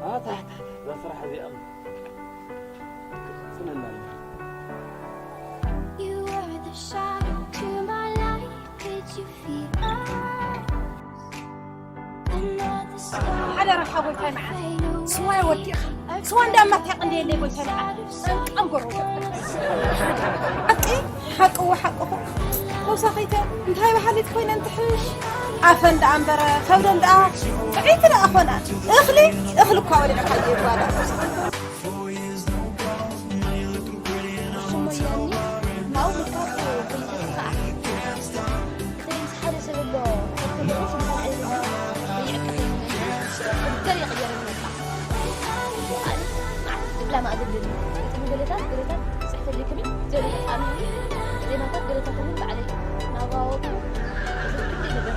ኣታ ኣታ እዛ ስራሕ እዚኣ ጽነና። You were the shadow to my light. Did you feel us? Another star. ሓደራኻ ጎይታይ መዓት ስዋይ ወዲእኻ ስዋ እንዳማታቅ እንደ የለይ ጎይታይ መዓት ጸምቀም ጎረው ሓቂ ሓቂ ወሓቅኹ ተውሳኺተ እንታይ በሃሊት ኮይነ እንትሕሽ ኣፈን ደኣ እምበረ ከብደን ደኣ ጥዕይቲ ደኣ ኾና እኽሊ እኽሊ እኳ ወለድኻ ይጓዳ ላማ ኣገልግል ገለታት ገለታት ጽሕፈልክኒ ገለታት ኣምኒ ዜማታት ገለታት እውን ባዕለይ ናባወቱ እዚ ኩሉ ነገር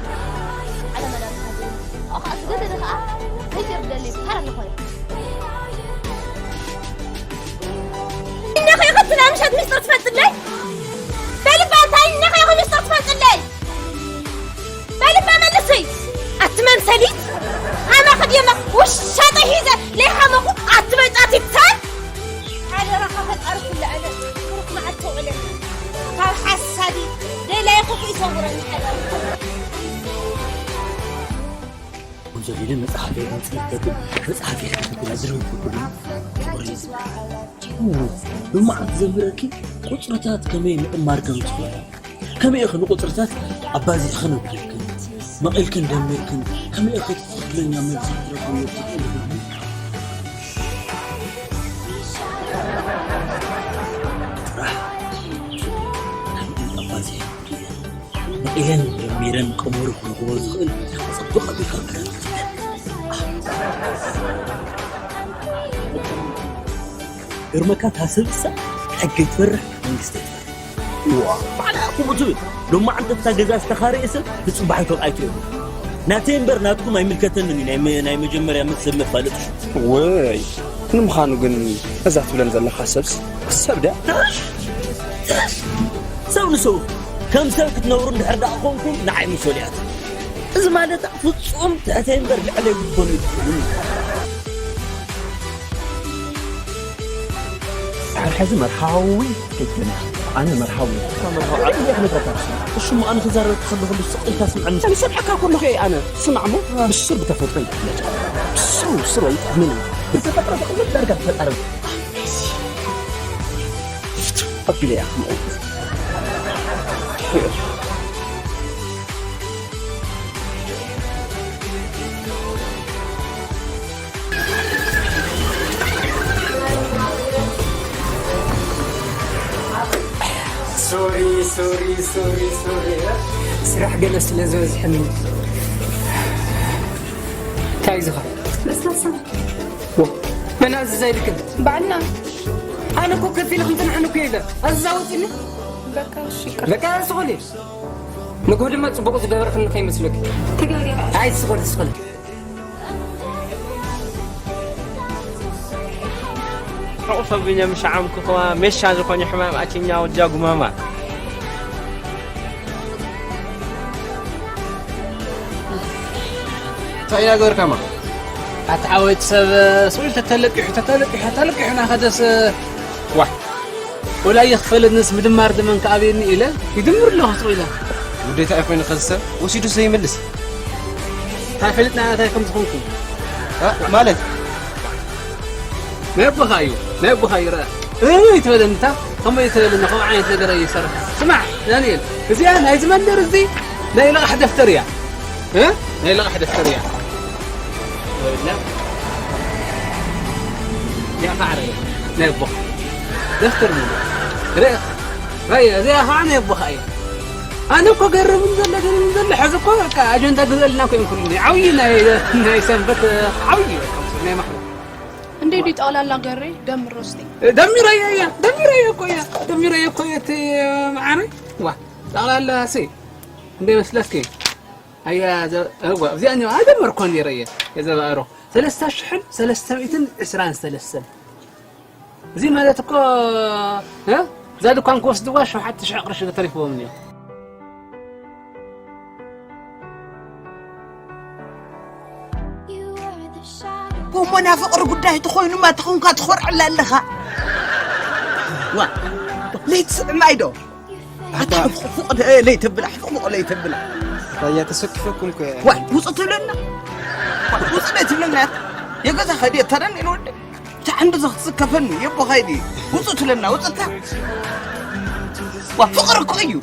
ዓለመና ዝሓዘ ኣኻ ስገደ ከዓ ዘይገር ደሊ ታራ ዝኾነ እኛ ከይኸትና ምሸት ሚስጥር ትፈልጥለይ በልባ እንታይ እኛ ከይኸ ሚስጥር ትፈልጥለይ በልባ መልስይ ኣቲ መምሰሊት ኣና ክድየማ ውሻጠ ሒዘ ለይሓመኹ ኣቲ መጫቲት ሰብ ሓደራኻ ፈጣሪ ኩሉ ዕለት ብሩክ መዓልቲ ውዕለና ካብ ሓሳዲ ደላይ ክፉ ይሰውረኒ ሓደራ ቁንጆ ሊለ መጽሓፍ የምጽእ ይከብድ መጽሓፍ ይከብድ ኣዝረው ይከብድ ሎማዓንቲ ዘምህረኪ ቁጽርታት ከመይ ምቕማር ከም ትኽእል ከመይ ኢኺ ንቁጽርታት ኣባዚሕኺ ነቢርክን መቒልክን ደሚርክን ከመይ ኢኺ ትኽክለኛ መልሲ ክትረኽብዮ ትኽእሊ ጥራሕ ኣባዚሐ መቒለን ደሚረን ቀመሩ ክረኽቦ ዝኽእል ጽቡቕ ኣቢልካ ክረኽብ ግርመካ ታስብ ሰብ ሕጊ ትፈርሕ መንግስቲ ትፈርሕ ባዕላ ከምኡ ትብል ሎማዓንቲ እታ ገዛ ዝተኻረየ ሰብ ብፅባሕ ኢቶም ኣይትእሉ ናተይ እምበር ናትኩም ኣይምልከተንን እዩ ናይ መ- ናይ መጀመርያ ምስ ሰብ መፋለጢ ወይ ንምዃኑ ግን እዛ ትብለን ዘለኻ ሰብስ ሰብ ድያ ሰብ ንሰው ከም ሰብ ክትነብሩ እንድሕር ደኣ ኮንኩም ንዓይ ምሰልያት እዚ ማለት ፍጹም ትሕተይ እምበር ልዕለይ ክትኮኑ ይትኽእሉ ድሓር ሕዚ መርሃዊ ከይኮነ ኣነ መርሃዊ እየ ክነግረካ እሱ እሞ ኣነ ክዛረበካ ከለኹ ስቕኢልካ ስምዐኒ ዝሰምዐካ ከለኹ እየ ኣነ ስማዕ እሞ ብስር ብተፈጥሮ ይቕለድ ብስሩ ስሩ ኣይጥዕምን እዩ ብተፈጥሮ ዝቕለድ ዳርጋ ተፈጣሪ ኣቢለ እያ ክምዕውት ሶሪ ሶሪ ሶሪ ሶሪ ስራሕ ገለ ስለ ዝበዝሐኒ እንታይ ዝኻ ለስላሳ መን ኣዝዛ ኢልክን ባዕልና ኣነ እኮ ከፊለ ክንትንሓን እኮ የለ ኣዝዛ ወፂኒ በቃ ስኾሊ ንግሆ ድማ ፅቡቕ ዝገበርክኒ ከይመስለኪ ኣይ ስኾሊ ስኾሊ ሕቑ ሰጉኘ ምሻዓም ክኸዋ ሜሻ ዝኾነ ሕማም ኣችኛ ወጃ ጉማማ እንታይ ኢና ገበርካማ ኣቲ ሓወይ እቲ ሰብ ስኡል ተተለቂሑ ተተለቂሑ ተለቂሑ ናኸደስ ዋ ወላ ይኽፈለንስ ምድማር ደመን ከኣበየኒ ኢለ ይድምር ኣለኹ ስቕ ኢለ ግዴታ ኣይኮይኑ ኸዚ ሰብ ወሲዱ ዘይመልስ እንታይ ፈሊጥና እንታይ ከም ዝኾንኩ ማለት ናይ ኣቦኻ እዩ ናይ ኣቦኻ እዩ ረኣ እይ ትበለኒ እታ ከምኡ እዩ ትበለኒ ከምኡ ዓይነት ነገር እዩ ይሰርሕ ስማዕ ዳንኤል እዚኣ ናይዚ መንደር እዚ ናይ ለቓሕ ደፍተር እያ እ ናይ ለቓሕ ደፍተር እያ ወላ እዚኣ ከዓ ረየ ናይ ኣቦኻ ደፍተር ምን ረየ ረየ እዚኣ ከዓ ናይ ኣቦኻ እያ ኣነ እኮ ገርም ዘሎ ገርም ዘሎ ሕዚ እኮ በቃ ኣጀንዳ ግዘልና እኮ እዮም ኩሉ ዓብዪ ናይ ናይ ሰንበት ዓብዪ በቃ ናይ ማሕበር እንዴ ዲ ጠቕላላ ገሬ ደምሮ እስቲ ደሚረዮ እያ ደሚረዮ እኮ እያ ደሚረዮ እኮ እያ እቲ መዓረይ ዋ ጠቕላላ ሲ እንደ መስለስኪ ኣያ እዋ እዚኣ እኒኦ ኣደመርኮ ነይረ እየ የዘባእሮ ሰለስተ ሽሕን ሰለስተ ሚእትን ዕስራን ሰለስተን እዚ ማለት እኮ እ? እዛ ድኳን ክወስድዋ ሸውዓተ ሽሕ ቅርሺ ተሪፍዎም እኒኦ You were the shadow እሞ ናይ ፍቕሪ ጉዳይ ተኾይኑማ ተኾንካ ትኾርዐላ ኣለኻ። ዋ፣ ለይትስዕማይ ዶ? ኣታ ፍቕ ለይተብላ፣ ፍቕ ለይተብላ። ራያ ተሰኪፈኩም እኮ እያ። ዋ፣ ውፁ ትብለና። ዋ፣ ውፁ ለይትብለና። የገዛ ኸዲ ተረን ኢሉ ወደ። ብቻ ዓንዲ ዘኽትስከፈኒ የቦ ኸይዲ። ውፁ ትብለና፣ ውፅታ። ዋ፣ ፍቕሪ እኮ እዩ።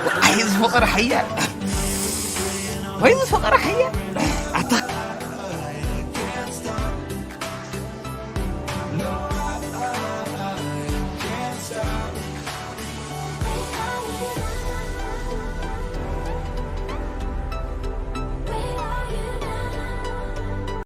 ዋ፣ ኣይ፣ እዚ ፍቕሪ ሓያል። ወይ፣ እዚ ፍቕሪ ሓያል።